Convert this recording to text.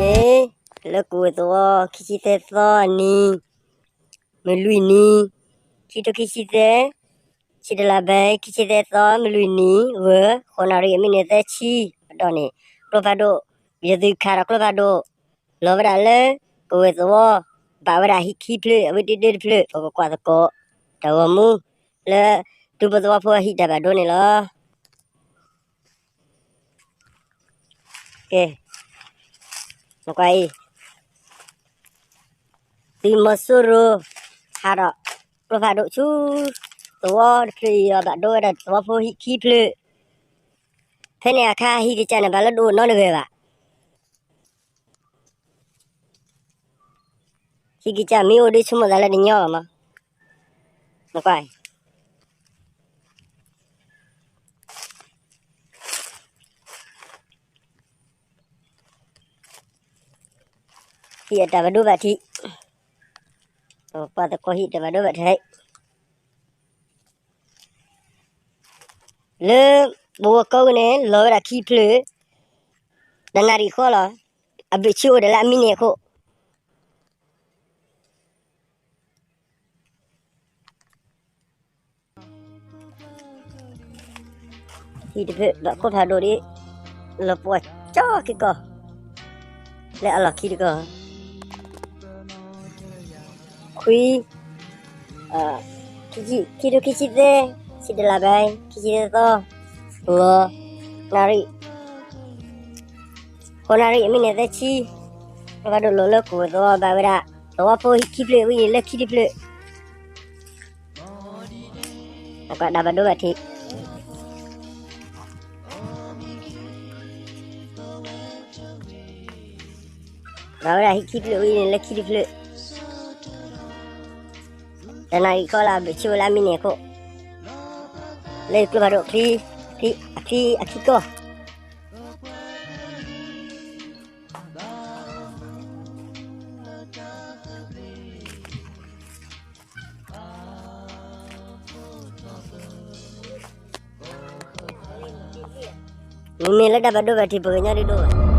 န့ၣ် လၢကဝီၤသဝီ ခံဆံသၢသီအနံၤ မုၢ်လွံၢ်နံၤ ခံထိခံဆံသၢ ဆံတလါဘဲ ခံဆံသၢသီ မုၢ်လွံၢ်နံၤ ဂီၤ ဃိးနၣ်ရံၣ်အမံးနံးသၢဆံ အတီၢ်န့ၣ် ကျိဖးဒိၣ် ယသုးခးဒီးကျိဖးဒိၣ် လီၤဝဲဒၣ်လၢ ကဝီၤသဝီ ဘၣ်ဝဲဒၣ်ဟံၣ်ခံဖျၢၣ် အဝဲတ့ၢ်တဖျၢၣ် ပကကွၢ်သကိး တၢ်ဂီၤမူ လၢ ဒူဖိသဝီဖိအဟံၣ်တၢ်ဘၣ်ဒိန့ၣ်လီၤ. ကဲ, နကွၢ်အံၤ, သုးမီၤစိရိၤ ဟးဒီး ကျိဖးဒိၣ်ဆူ သဝီတဖျၢၣ်အံၤအီၤ ဘၣ်ဒိဝဲဒၣ်သဝီဖိဟံၣ်ခံဖျၢၣ်, ဖဲန့ၣ်အခါ ဟံၣ်ကစၢ်န့ၣ် ဘၣ်လၢတအိၣ်နီတဂၤဘၣ်. ဟံၣ်ကစၢ်မ့ၢ်အိၣ်ဒ်ဆိကမိၣ်သးလၢတညီဘၣ်မး, နကွၢ် ဟံၣ်အတၢ်ဘၣ်ဒိဘၣ်ထံး, ပှၤသကိးဟံၣ်တၢ်ဘၣ်ဒိဘၣ်ထံး, လၢ ပဝီကိးဂၤန့ၣ် လီၤဝဲဒၣ်ခံဖျၢၣ်, တနၣ်ရံၣ်ဃီလီၤ, အဘၢၣ်ဆၢအိၣ်ဒၣ်လၢအမံးနံးအခိၣ် ဟံၣ်တဖျၢၣ်ဘၣ်ကျိဖးဒိၣ်ဒ် လီၤပှီၢ်ကၠီက့ၤကီၢ် လၢအလီၢ်ခံတကီၢ်, ခွံ, ခံဆံ, ခံထိခံဆံသၢ, ဆံတလါဘဲ, ခံဆံသၢသီ, ဂီၤ, နၣ်ရံၣ်, ဃိးနၣ်ရံၣ်အမံးနံးသၢဆံ, ကျိဖးဒိၣ်လီၤလၢကဝီၤသဝီဘၣ်ဝဲဒၣ် သဝီဖိခံဖျၢၣ်ဝဲအံၤန့ၣ်လၢခံတဖျၢၣ် နကွၢ်တၢ်ဘၣ်ဒိဘၣ်ထံး, ဘၣ်ဝဲဒၣ်ဟံၣ်ခံဖျၢၣ်ဝဲအံၤန့ၣ်လၢခံတဖျၢၣ်, တနၣ်ရံၣ်ဃီလၢအဘၢၣ်ဆၢဝဲလၢအမံးနံးအခိၣ်, လၢကျိဖးဒိၣ်ချံ, အချံအခံကီၢ် မ့မ့ၢ်လၢတၢ်ဘၣ်ဒိဘၣ်ထံး ပှၤကညီဒ်ဒိၣ်ဘၣ်